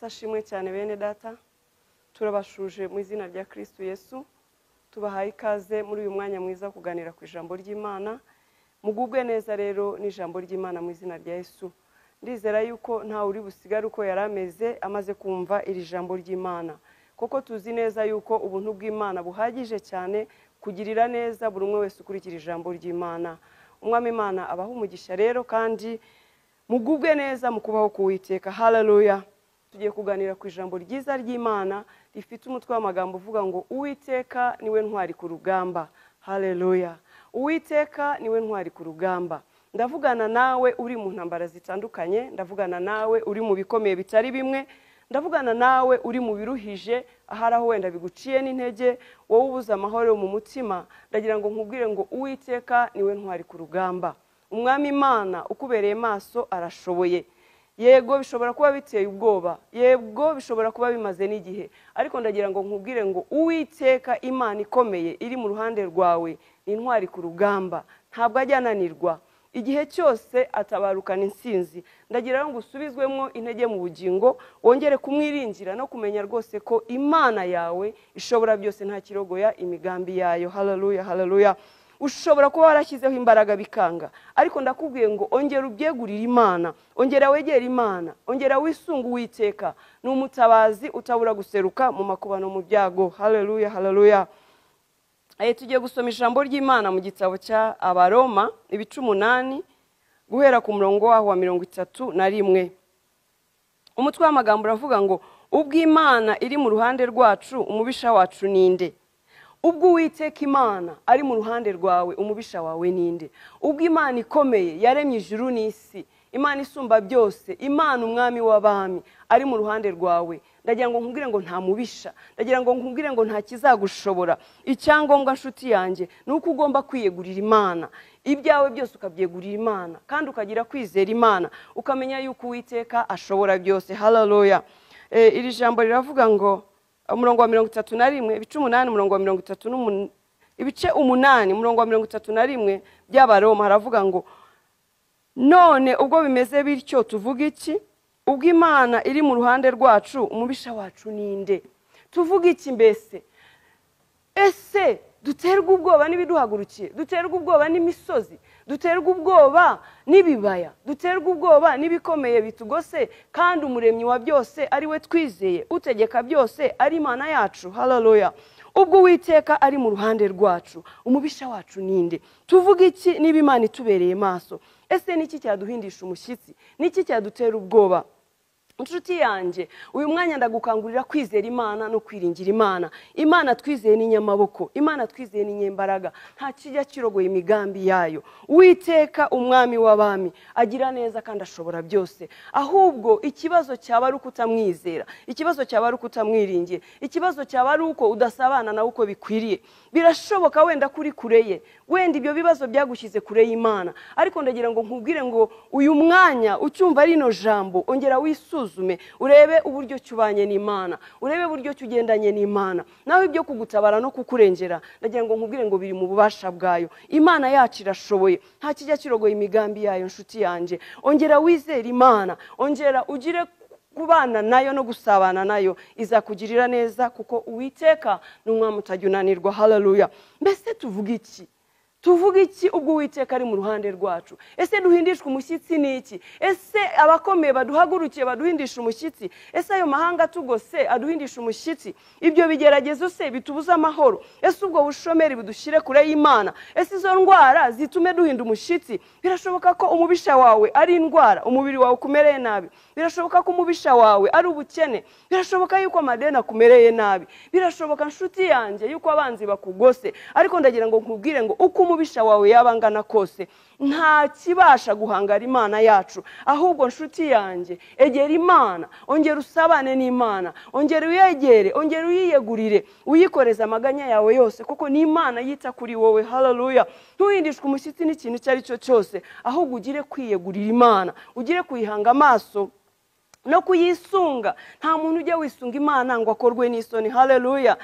Yesu ashimwe cyane. Bene data, turabashuje mu izina rya Kristo Yesu, tubahaye ikaze muri uyu mwanya mwiza wo kuganira ku ijambo ry'Imana. Mugubwe neza rero n'ijambo ry'Imana mu izina rya Yesu. Ndizera yuko ntawe uri busigare uko yari ameze amaze kumva iri jambo ry'Imana, kuko tuzi neza yuko ubuntu bw'Imana buhagije cyane kugirira neza buri umwe wese ukurikira ijambo ry'Imana. Umwami Imana abaha umugisha rero, kandi mugubwe neza mu kubaho k'Uwiteka. Haleluya. Tugiye kuganira ku ijambo ryiza ry'Imana rifite umutwe w'amagambo uvuga ngo Uwiteka niwe ntwari ku rugamba. Haleluya. Uwiteka niwe ntwari ku rugamba. Ndavugana nawe uri mu ntambara zitandukanye, ndavugana nawe uri mu bikomeye bitari bimwe, ndavugana nawe uri mu biruhije, ahari aho wenda biguciye n'intege, wowe ubuze amahoro mu mutima. Ndagira ngo nkubwire ngo Uwiteka niwe ntwari ku rugamba. Umwami Imana ukubereye maso arashoboye. Yego bishobora kuba biteye ubwoba, yego bishobora kuba bimaze n'igihe, ariko ndagira ngo nkubwire ngo Uwiteka Imana ikomeye iri mu ruhande rwawe ni intwari ku rugamba, ntabwo ajya ananirwa. Igihe cyose atabarukana intsinzi. Ndagira ngo usubizwemo intege mu bugingo, wongere kumwiringira no kumenya rwose ko Imana yawe ishobora byose, nta kirogoya imigambi yayo. Haleluya, haleluya. Ushobora kuba warashyizeho imbaraga bikanga, ariko ndakubwiye ngo ongera ubyegurire Imana, ongera wegere Imana, ongera wisunge Uwiteka. Ni umutabazi utabura guseruka mu makuba no mu byago. Haleluya, haleluya. Tugiye gusoma ijambo ry'Imana mu gitabo cya Abaroma ibice 8 guhera ku murongo waho wa 31. Umutwe w'amagambo uravuga ngo ubwo Imana iri mu ruhande rwacu, umubisha wacu ninde? Ubwo Uwiteka Imana ari mu ruhande rwawe, umubisha wawe ninde? Ubwo Imana ikomeye yaremye ijuru n'isi, Imana isumba byose, Imana umwami w'abami ari mu ruhande rwawe, ndagira ngo nkubwire ngo nta mubisha, ndagira ngo nkubwire ngo nta kizagushobora. Icyangombwa nshuti yanjye ni uko ugomba kwiyegurira Imana, ibyawe byose ukabyegurira Imana, kandi ukagira kwizera Imana, ukamenya yuko Uwiteka ashobora byose. Haleluya. Iri jambo riravuga ngo umurongo wa 31 ibice 8 umurongo wa 38 ibice 8 umurongo wa 31 by'Abaroma haravuga ngo none ubwo bimeze bityo tuvuga iki? Ubwo Imana iri mu ruhande rwacu, umubisha wacu ninde? Tuvuga iki mbese? Ese duterwa ubwoba n'ibiduhagurukiye, duterwa ubwoba n'imisozi, duterwa ubwoba n'ibibaya, duterwa ubwoba n'ibikomeye bitugose, kandi umuremyi wa byose ari we twizeye, utegeka byose ari Imana yacu. Haleluya. Ubwo Uwiteka ari mu ruhande rwacu, umubisha wacu ninde? Tuvuga iki niba Imana itubereye maso? Ese niki cyaduhindisha umushyitsi? Niki cyadutera ubwoba? Inshuti yanjye, uyu mwanya ndagukangurira kwizera Imana no kwiringira Imana. Imana twizeye ni nyamaboko, Imana twizeye ni nyembaraga, nta kijya kirogoye imigambi yayo. Uwiteka umwami w'abami agira neza kandi ashobora byose. Ahubwo ikibazo cyaba ari ukutamwizera, ikibazo cyaba ari ukutamwiringira, ikibazo cyaba ari uko udasabana nawe uko bikwiriye. Birashoboka wenda kuri kure ye, wenda ibyo bibazo byagushyize kure y'Imana, ariko ndagira ngo nkubwire ngo uyu mwanya ucyumva rino jambo, ongera wisuzume, urebe uburyo cyubanye n'Imana, urebe uburyo cyugendanye n'Imana. Naho ibyo kugutabara no kukurengera, ndagira ngo nkubwire ngo biri mu bubasha bwayo. Imana yacu irashoboye, nta kijya kirogoye imigambi yayo. Nshuti yanjye, ongera wizere Imana, ongera ugire kubana nayo no gusabana nayo, izakugirira neza, kuko Uwiteka ni umwami utajya unanirwa. Haleluya. Mbese tuvuga iki? Tuvuga iki ubwo Uwiteka ari mu ruhande rwacu? Ese duhindishwa umushyitsi n'iki? Ese abakomeye baduhagurukiye baduhindisha umushyitsi? Ese ayo mahanga tugose aduhindisha umushyitsi? Ibyo bigeragezo se bitubuza amahoro? Ese ubwo bushomeri budushyire kure y'Imana? Ese izo ndwara zitume duhinda umushyitsi? Birashoboka ko umubisha wawe ari indwara, umubiri wawe ukumereye nabi. Birashoboka ko umubisha wawe ari ubukene. Birashoboka yuko amadeni akumereye nabi. Birashoboka nshuti yanjye yuko abanzi bakugose. Ariko ndagira ngo nkubwire ngo uko umubisha wawe yabangana kose, nta kibasha guhangara Imana yacu. Ahubwo nshuti yanjye, egera Imana, ongera usabane n'Imana, ongera uyegere, ongera uyiyegurire, uyikoreze amaganya yawe yose, kuko ni Imana yita kuri wowe. Haleluya. Ntuhindishwe umushyitsi n'ikintu icyo ari cyo cyose, ahubwo ugire kwiyegurira Imana, ugire kuyihanga amaso no kuyisunga. Nta muntu ujya wisunga Imana ngo akorwe n'isoni. Haleluya.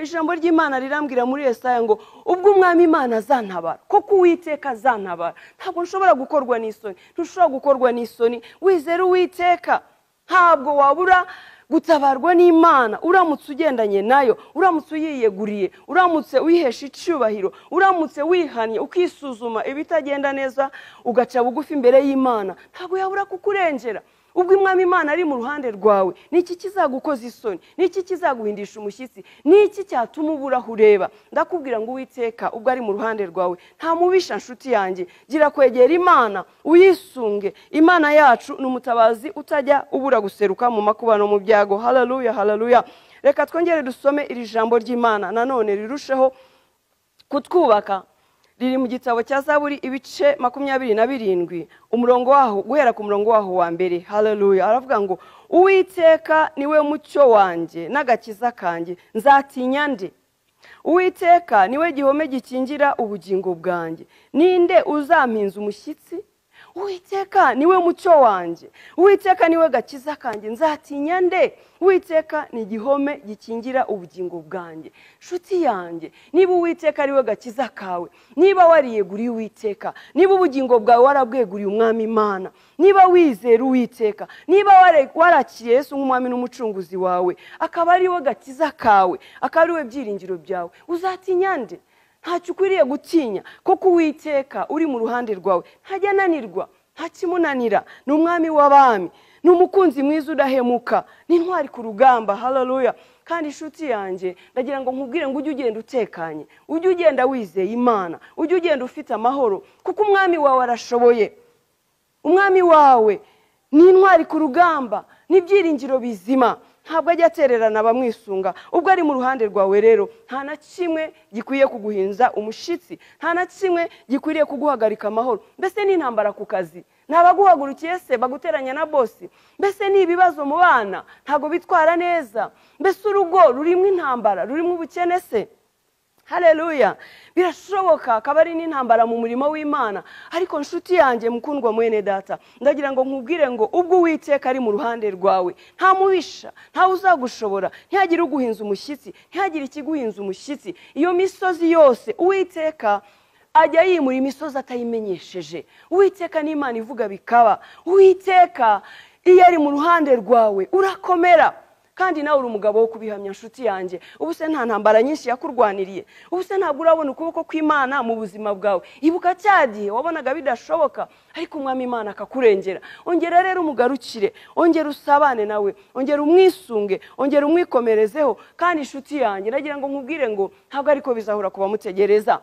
Ijambo ry'Imana rirambwira muri Yesaya ngo ubwo umwami Imana azantabara, koko Uwiteka azantabara, ntabwo nshobora gukorwa n'isoni. Ntushobora gukorwa n'isoni wizera Uwiteka. Ntabwo wabura Gutabarwa n'Imana uramutse ugendanye nayo, uramutse uyiyeguriye, uramutse uyihesha icyubahiro, uramutse wihannye ukisuzuma ibitagenda neza, ugaca bugufi imbere y'Imana, ntabwo yabura kukurengera. Ubwo Umwami Imana ari mu ruhande rwawe, niki kizagukoza isoni? Niki kizaguhindisha umushyitsi? Niki cyatuma ubura aho ureba? Ndakubwira ngo Uwiteka ubwo ari mu ruhande rwawe nta mubisha. Nshuti yanjye, gira kwegera Imana uyisunge. Imana yacu ni umutabazi utajya ubura guseruka mu makuba no mu byago. Haleluya, haleluya. Reka twongere dusome iri jambo ry'Imana nanone rirusheho kutwubaka. Riri mu gitabo cya Zaburi ibice 27, umurongo waho guhera ku murongo waho wa mbere. Haleluya. Aravuga ngo Uwiteka niwe mucyo wanjye n'agakiza kanjye, nzatinya nde? Uwiteka niwe gihome gikingira ubugingo bwanjye, ninde uzampinza umushyitsi? Uwiteka niwe mucyo wanjye, Uwiteka niwe gakiza kanjye, nzatinya nde? Uwiteka ni igihome gikingira ubugingo bwanjye. Nshuti yanjye, niba Uwiteka ariwe gakiza kawe, niba wariyeguriye Uwiteka, niba ubugingo bwawe warabweguriye Umwami Imana, niba wizera Uwiteka, niba warakiriye Yesu nk'Umwami n'Umucunguzi wawe, akaba ariwe gakiza kawe, akaba ariwe byiringiro byawe, uzatinya nde? Ntacyo ukwiriye gutinya, kuko Uwiteka uri mu ruhande rwawe ntajya ananirwa, ntakimunanira. Ni Umwami w'abami, ni umukunzi mwiza udahemuka, ni intwari ku rugamba. Haleluya. Kandi inshuti yanjye, ndagira ngo nkubwire ngo ujye ugenda utekanye, ujye ugenda wizeye Imana, ujye ugenda ufite amahoro, kuko Umwami wawe arashoboye. Umwami wawe ni intwari ku rugamba, ni ibyiringiro bizima, ntabwo ajya atererana abamwisunga. Ubwo ari mu ruhande rwawe rero, nta na kimwe gikwiye kuguhinza umushitsi, nta na kimwe gikwiriye kuguhagarika amahoro. Mbese ni intambara ku kazi, ntabaguhagurukiye se baguteranya na bosi? Mbese ni ibibazo mu bana, ntabwo bitwara neza? Mbese urugo rurimo intambara, rurimo ubukene se? Haleluya. Birashoboka akaba ari n'intambara mu murimo w'Imana. Ariko nshuti yanjye mukundwa mwene data, ndagira ngo nkubwire ngo ubwo Uwiteka ari mu ruhande rwawe nta mubisha, nta uzagushobora, ntihagire uguhinza umushyitsi, ntihagire ikiguhinza umushyitsi. Iyo misozi yose Uwiteka ajya yimura imisozi atayimenyesheje. Uwiteka ni Imana ivuga bikaba. Uwiteka iyo ari mu ruhande rwawe urakomera. Kandi nawe uri umugabo wo kubihamya, nshuti yanjye. Ubu se nta ntambara nyinshi yakurwaniriye? Ubu se ntabwo urabona ukuboko kw'Imana mu buzima bwawe? Ibuka cya gihe wabonaga bidashoboka, ariko Umwami Imana akakurengera. Ongera rero umugarukire, ongera usabane nawe, ongera umwisunge, ongera umwikomerezeho. Kandi inshuti yanjye, ndagira ngo nkubwire ngo ntabwo ariko bizahora kuba mutegereza.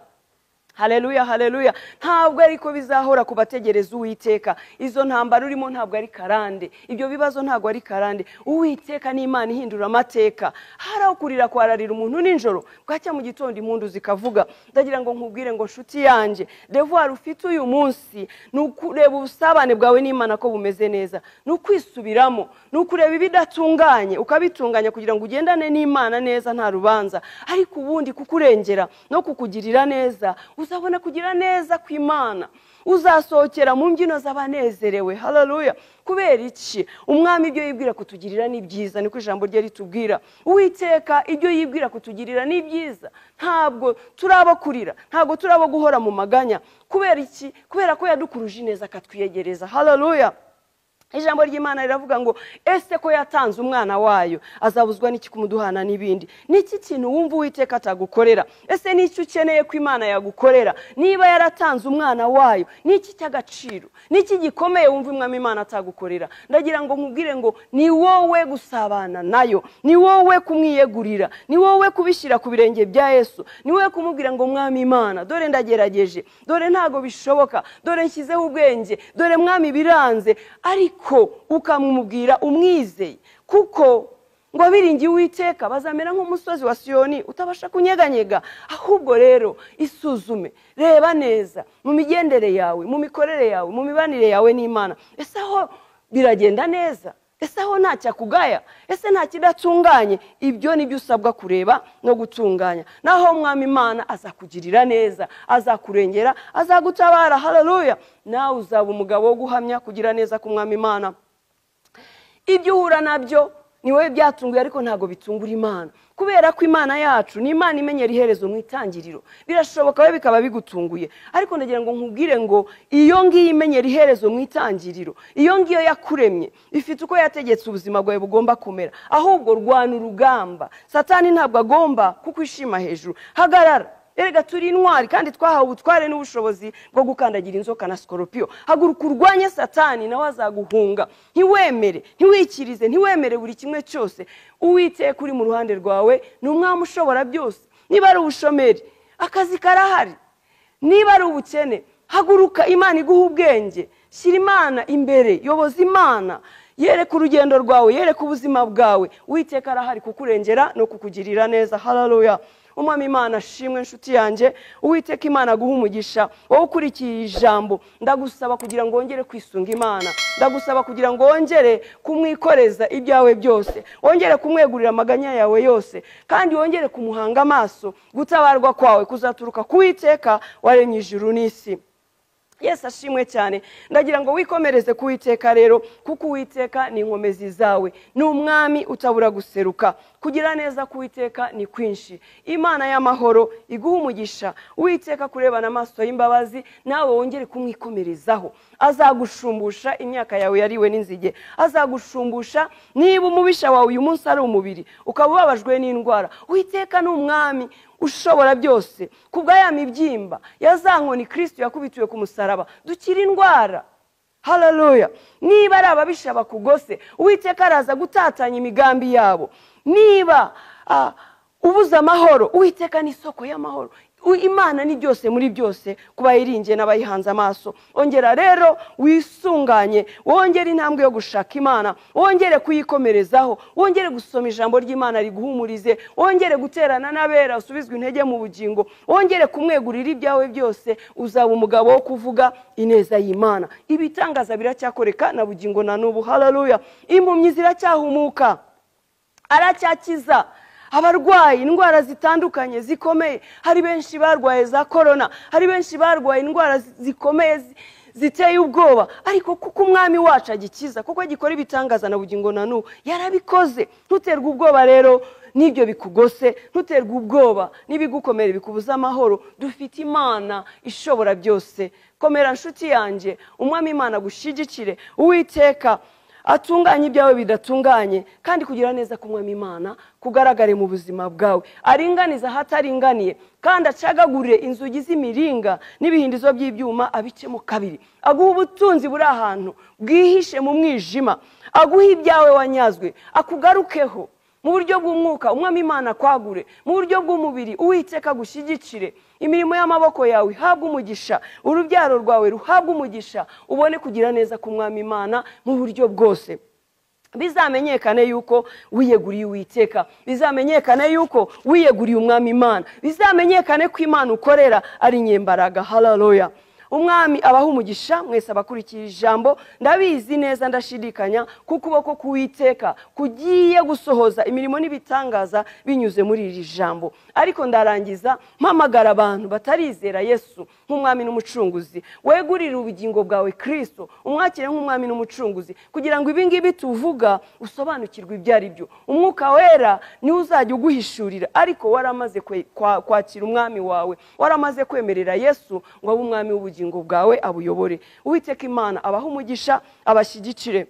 Haleluya, haleluya. Ntabwo ariko bizahora kubategereza Uwiteka. Izo ntambara urimo ntabwo ari karande, ibyo bibazo ntabwo ari karande. Uwiteka ni Imana ihindura amateka. Hari aho kurira kwararira umuntu nijoro, bwacya mu gitondo impundu zikavuga. Ndagira ngo nkubwire ngo nshuti yanjye, devoir ufite uyu munsi ni ukureba ubusabane bwawe n'Imana ko bumeze neza, ni ukwisubiramo, ni ukureba ibidatunganye ukabitunganya kugira ngo ugendane n'Imana neza nta rubanza. Ariko ubundi kukurengera no kukugirira neza, uzabona kugira neza kw'Imana, uzasohokera mu mbyino z'abanezerewe. Haleluya. Kubera iki? Umwami ibyo yibwira kutugirira ni byiza, niko ijambo rye ritubwira. Uwiteka ibyo yibwira kutugirira ni byiza, ntabwo turabo kurira, ntabwo turabo guhora mu maganya. Kubera iki? Kubera ko yadukuruje neza akatwiyegereza. Haleluya. Ijambo ry'Imana riravuga ngo ese ko yatanze umwana wayo azabuzwa n'iki kumuduhana n'ibindi? Niki kintu wumva Uwiteka atagukorera? Ese n'icyo ukeneye ko Imana yagukorera? Niba yaratanze umwana wayo, niki cy'agaciro, niki gikomeye wumva Umwami Imana atagukorera? Ndagira ngo nkubwire ngo ni wowe gusabana nayo, ni wowe kumwiyegurira, ni wowe kubishyira ku birenge bya Yesu, ni wowe kumubwira ngo Mwami Imana, dore ndagerageje, dore ntago bishoboka, dore nshyizeho ubwenge, dore Mwami biranze, ariko ukamubwira umwizeye, kuko ngo abiringiye Uwiteka bazamera nk'umusozi wa Siyoni utabasha kunyeganyega. Ahubwo rero isuzume, reba neza mu migendere yawe, mu mikorere yawe, mu mibanire yawe n'Imana. Ese aho biragenda neza? Ese aho ntacyakugaya? Ese nta kidatunganye? Ibyo nibyo usabwa kureba no gutunganya. Naho Umwami Imana azakugirira neza, azakurengera, azagutabara. Haleluya. Nawe uzaba umugabo wo guhamya kugira neza ku Mwami Imana. Ibyo uhura nabyo ni wowe byatunguye, ariko ntabwo bitungura Imana, kubera ko Imana yacu ni Imana imenyera iherezo mu itangiriro. Birashoboka we bikaba bigutunguye, ariko ndagira ngo nkubwire ngo iyo ngiyo imenyera iherezo mu itangiriro, iyo ngiyo yakuremye, ifite uko yategetse ubuzima bwawe bugomba kumera. Ahubwo rwana urugamba, Satani ntabwo agomba kukwishima hejuru. Hagarara. Erega turi intwari kandi twahawe ubutware n'ubushobozi bwo gukandagira inzoka na sikoropiyo. Haguruka urwanye Satani, nawe azaguhunga. Ntiwemere, ntiwikirize, ntiwemere buri kimwe cyose. Uwiteka uri mu ruhande rwawe ni umwami ushobora byose. Niba ari ubushomeri, akazi karahari. Niba ari ubukene, haguruka, Imana iguha ubwenge. Shyira Imana imbere, yoboza Imana, yereka urugendo rwawe, yereka ubuzima bwawe. Uwiteka arahari kukurengera no kukugirira neza. Haleluya. Umwami Imana ashimwe, nshuti yanjye. Uwiteka Imana aguha umugisha. Wowe ukurikiye ijambo, ndagusaba kugira ngo wongere kwisunga Imana, ndagusaba kugira ngo wongere kumwikoreza ibyawe byose, wongere kumwegurira amaganya yawe yose, kandi wongere kumuhanga amaso. Gutabarwa kwawe kuzaturuka ku Uwiteka waremye ijuru n'isi. Yesu ashimwe cyane. Ndagira ngo wikomereze ku Uwiteka rero, kuko Uwiteka ni inkomezi zawe, ni umwami utabura guseruka. Kugira neza ku Uwiteka ni kwinshi. Imana y'amahoro iguha umugisha. Uwiteka kurebana amaso y'imbabazi, nawe wongere kumwikomerezaho. Azagushumbusha imyaka yawe yariwe n'inzige, azagushumbusha niba umubisha wawe uyu munsi ari umubiri, ukaba ubabajwe n'indwara. Uwiteka ni umwami ushobora byose. Kubwa ya mibyimba ya za nkoni Kristo yakubitiwe ku musaraba, dukira indwara. Haleluya. Niba ari ababisha bakugose, Uwiteka araza gutatanya imigambi yabo. Niba ubuze amahoro, Uwiteka ni isoko y'amahoro. Imana ni byose muri byose kuba yiringiye n'abayihanze amaso. Ongera rero wisunganye, wongere intambwe yo gushaka Imana, wongere kuyikomerezaho, wongere gusoma ijambo ry'Imana riguhumurize, wongere guterana n'abera usubizwe intege mu bugingo, wongere kumwegurira ibyawe byose. Uzaba umugabo wo kuvuga ineza y'Imana. Ibitangaza biracyakoreka na bugingo na n'ubu. Haleluya. Impumyi ziracyahumuka, aracyakiza abarwayi indwara zitandukanye zikomeye. Hari benshi barwaye za korona, hari benshi barwaye indwara zikomeye ziteye ubwoba, ariko kuko umwami wacu agikiza, kuko agikora ibitangaza na bugingo na n'ubu, yarabikoze. Ntuterwe ubwoba rero n'ibyo bikugose, ntuterwe ubwoba n'ibigukomere bikubuza amahoro. Dufite Imana ishobora byose. Komera nshuti yanjye, umwami Imana agushyigikire. Uwiteka atunganye ibyawe bidatunganye, kandi kugira neza k'umwami Imana kugaragare mu buzima bwawe. Aringaniza ahataringaniye, kandi acagagure inzugi z'imiringa n'ibihindizo by'ibyuma abicemo kabiri. Aguha ubutunzi buri ahantu bwihishe mu mwijima, aguha ibyawe wanyazwe, akugarukeho mu buryo bw'umwuka. Umwami Imana akwagure mu buryo bw'umubiri. Uwiteka agushyigikire, imirimo y'amaboko yawe ihabwe umugisha, urubyaro rwawe ruhabwe umugisha, ubone kugira neza k'umwami Imana mu buryo bwose. Bizamenyekane yuko wiyeguriye Uwiteka, bizamenyekane yuko wiyeguriye umwami Imana, bizamenyekane ko Imana ukorera ari nyembaraga. Haleluya. Umwami abaha umugisha mwese abakurikiye ijambo. Ndabizi neza, ndashidikanya ku kuboko k'Uwiteka kugiye gusohoza imirimo n'ibitangaza binyuze muri iri jambo. Ariko ndarangiza mpamagara abantu batarizera Yesu nk'umwami n'umucunguzi. Wegurire ubugingo bwawe Kristo, umwakire nk'umwami n'umucunguzi, kugira ngo ibi ngibi tuvuga usobanukirwe ibyo ari byo. Umwuka wera niwe uzajya uguhishurira, ariko waramaze kwakira umwami wawe, waramaze kwemerera Yesu ngo abe umwami w'ubugingo bwawe, abuyobore. Uwiteka Imana abaha umugisha, abashyigikire.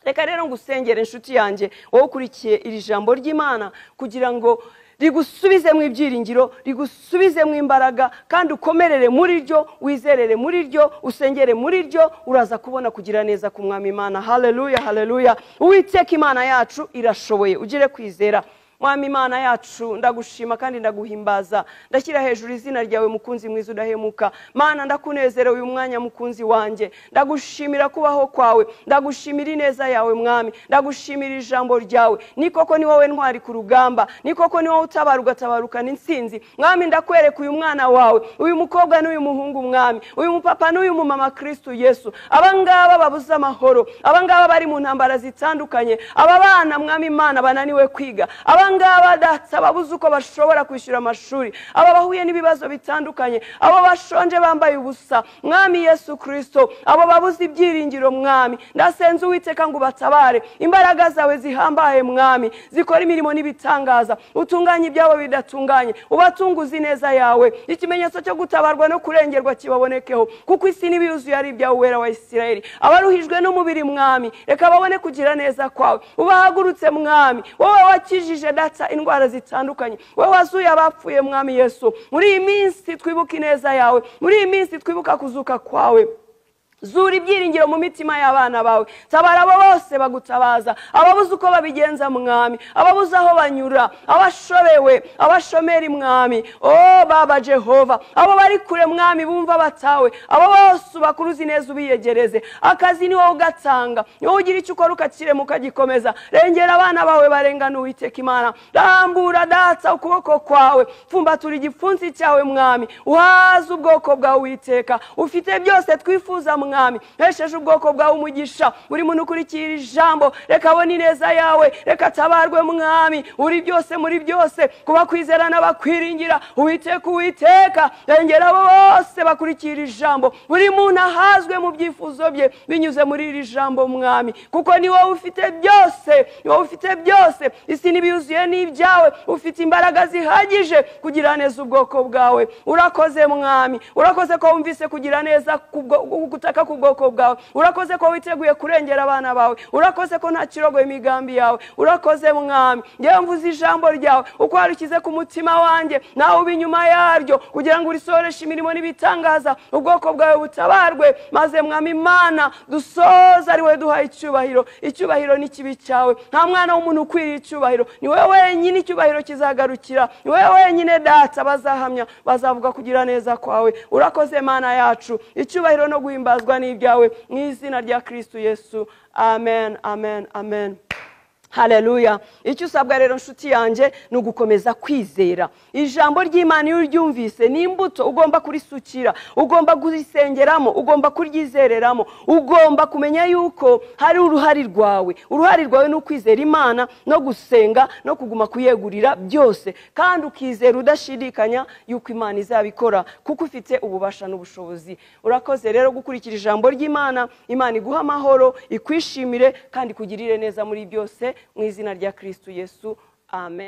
Reka rero ngusengere inshuti yanjye, wowe ukurikiye iri jambo ry'Imana, kugira ngo rigusubizemo ibyiringiro, rigusubizemo imbaraga, kandi ukomerere muri ryo, wizerere muri ryo, usengere muri ryo. Uraza kubona kugira neza ku mwami Imana. Haleluya, haleluya. Uwiteka Imana yacu irashoboye, ugire kwizera. Mwami Imana yacu, ndagushima kandi ndaguhimbaza, ndashyira hejuru izina ryawe mukunzi mwiza udahemuka. Mana, ndakunezerewe uyu mwanya mukunzi wanjye, ndagushimira kubaho kwawe, ndagushimira ineza yawe mwami, ndagushimira ijambo ryawe. Ni koko ni wowe ntwari ku rugamba, ni koko ni wowe utabara ugatabarukana intsinzi. Mwami, ndakwereka uyu mwana wawe, uyu mukobwa n'uyu muhungu mwami, uyu mupapa n'uyu mumama Kristo Yesu. Abangaba babuze amahoro, abangaba bari mu ntambara zitandukanye, aba bana mwami Imana bananiwe kwiga, Abangaba Data babuze uko bashobora kwishyura amashuri, aba bahuye n'ibibazo bitandukanye, abo bashonje bambaye ubusa, Mwami Yesu Kristo, abo babuze ibyiringiro, Mwami, ndasenze Uwiteka ngo ubatabare. Imbaraga zawe zihambaye, Mwami, zikora imirimo n'ibitangaza, utunganye ibyabo bidatunganye, ubatunguze ineza yawe, ikimenyetso cyo gutabarwa no kurengerwa kibabonekeho, kuko isi n'ibiyuzuye ari ibyawe, Uwera wa Isirayeli. Abaruhijwe n'umubiri, Mwami, reka babone kugira neza kwawe, ubahagurutse, Mwami, wowe wakijije Data indwara zitandukanye, wowe wazuye abapfuye, Mwami Yesu. Muri iyi minsi twibuka ineza yawe, muri iyi minsi twibuka kuzuka kwawe. Zura ibyiringiro mu mitima y'abana bawe, tabara abo bose bagutabaza, ababuze uko babigenza, Mwami, ababuze aho banyura, abashobewe, abashomeri, Mwami, oh Baba Jehova, abo bari kure, Mwami, bumva batawe, abo bose ubakuruzi neza, ubiyegereze. Akazi ni wowe ugatanga, ni wowe ugira icyo ukora ukakirema ukagikomeza. Rengera abana bawe barengana, Uwiteka Imana, rambura Data ukuboko kwawe, pfumbatura igipfunsi cyawe, Mwami, uhaze ubwoko bwawe, Uwiteka, ufite byose twifuza, Mwami. Hesheje ubwoko bwawe umugisha. Buri muntu ukurikira ijambo, reka abone ineza yawe, reka atabarwe, Mwami, uri byose muri byose, kuba kwizera n'abakwiringira. Uwiteka, Uwiteka, rengera abo bose bakurikira ijambo, buri muntu ahazwe mu byifuzo bye binyuze muri iri jambo, Mwami, kuko ni wowe ufite byose, ni wowe ufite byose, isi n'ibiyuzuye ni ibyawe, ufite imbaraga zihagije kugira neza ubwoko bwawe. Urakoze, Mwami, urakoze ko wumvise kugira neza gutaka ku bwoko bwawe, urakoze ko witeguye kurengera abana bawe, urakoze ko nta kirogoye imigambi yawe. Urakoze, Mwami. Ngewe mvuze ijambo ryawe uko warushyize ku mutima wanjye, nawe uba inyuma yaryo kugira ngo urisohoreshe imirimo n'ibitangaza, ubwoko bwawe butabarwe, maze Mwami Imana dusoze ari wowe duhaye icyubahiro. Icyubahiro ni kibi cyawe, nta mwana w'umuntu ukwiriye icyubahiro, ni wowe wenyine icyubahiro kizagarukira, ni wowe wenyine Data bazahamya, bazavuga kugira neza kwawe. Urakoze Mana yacu, icyubahiro no guhimbazwa n'ibyawe, mu izina rya Kristo Yesu, amen, amen, amen. Haleluya. Icyo usabwa rero, nshuti yanjye, ni ugukomeza kwizera ijambo ry'Imana. Iyo uryumvise ni imbuto, ugomba kurisukira, ugomba kurisengeramo, ugomba kuryizereramo, ugomba kumenya yuko hari uruhare rwawe. Uruhare rwawe ni ukwizera Imana no gusenga no kuguma kuyegurira byose, kandi ukizera udashidikanya yuko Imana izabikora, kuko ufite ububasha n'ubushobozi. Urakoze rero gukurikira ijambo ry'Imana. Imana iguha amahoro, ikwishimire kandi ikugirire neza muri byose, mu izina rya Kristo Yesu, amen.